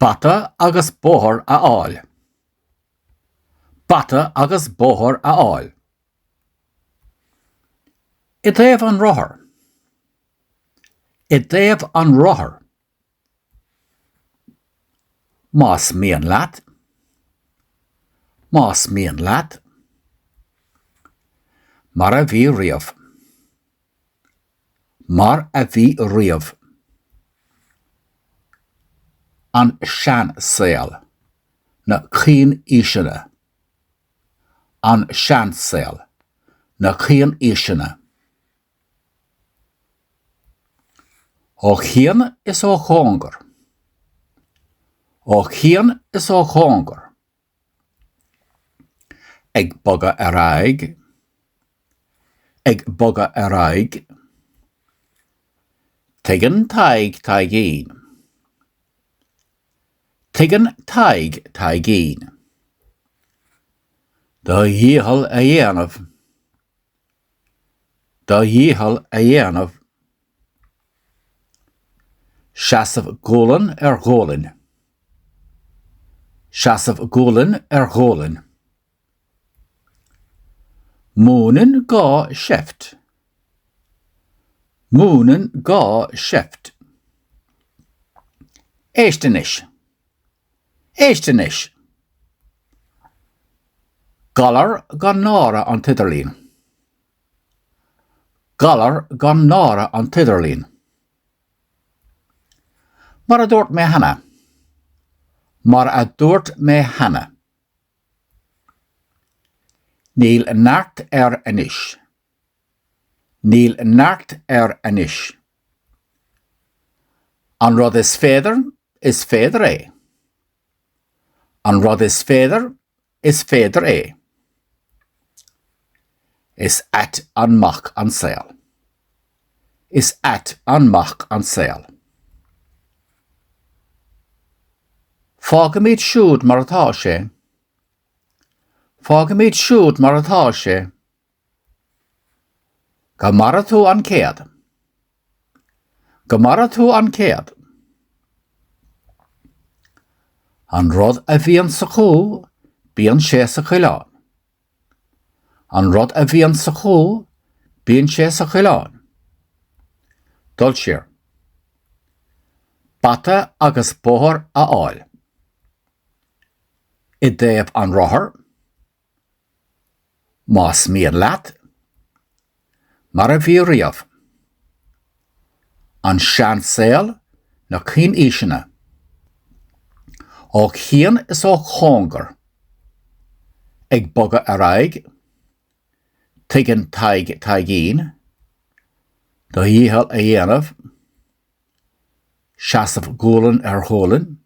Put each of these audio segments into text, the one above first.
Bata agus bóthar a fháil. Bata agus bóthar a fháil. I dtaobh an rothair. I dtaobh an rothair. Más mian leat. Más mian leat. Mar a bhí riamh. Mar a bhí riamh. An seansaol. Na cianaoiseanna. An seansaol. Na cianaoiseanna. Ó chian is ó chóngar. Ó chian is ó chóngar. Ag bogadh ar aghaidh. Ag bogadh ar aghaidh. Tuigeann Tadhg Taidhgín. Tuigeann Tadhg Taidhgín. Do dhícheall a dhéanamh. Do dhícheall a dhéanamh. Seasamh gualainn ar ghualainn. Seasamh gualainn ar ghualainn. Múineann gá seift. Múineann gá seift. Éist anois. Éist anois! Galar gan náire an t-idirlíon. Galar gan náire an t-idirlíon. Mar a dúirt mé cheana. Mar a dúirt mé cheana. Níl neart air anois. Níl neart air anois. An rud is féidir, is féidir é. An rud is féidir, is féidir é. Is ait an mac an saol. Is ait an mac an saol. Fágfaimid siúd mar atá sé. Fágfaimid siúd mar atá sé. Go maire tú an céad. Go maire tú an céad. An rud a bhíonn sa chú, bíonn sé sa choileán. An rud a bhíonn sa chú, bíonn sé sa choileán. Dul siar. Bata agus bóthar a fháil. I dtaobh an rothair. Más mian leat. Mar a bhí riamh. An seansaol, na cianaoiseanna. Ó chian is ó chóngar. Ag bogadh ar aghaidh. Tuigeann Tadhg Taidhgín. Do dhícheall a dhéanamh. Seasamh gualainn ar ghualainn.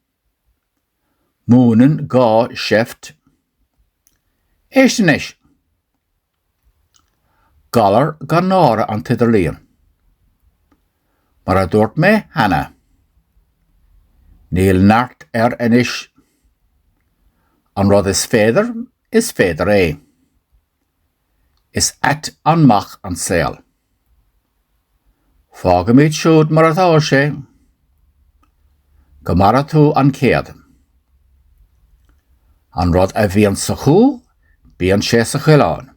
Múineann gá seift. Éist anois! Galar gan náire an t-idirlíon. Mar a dúirt mé cheana. Níl neart air anois. An rud is féidir, is féidir é. Is ait an mac an saol. Fágfaimid siúd mar atá sé. Go maire tú an céad. An rud a bhíonn sa chú, bíonn sé sa choileán.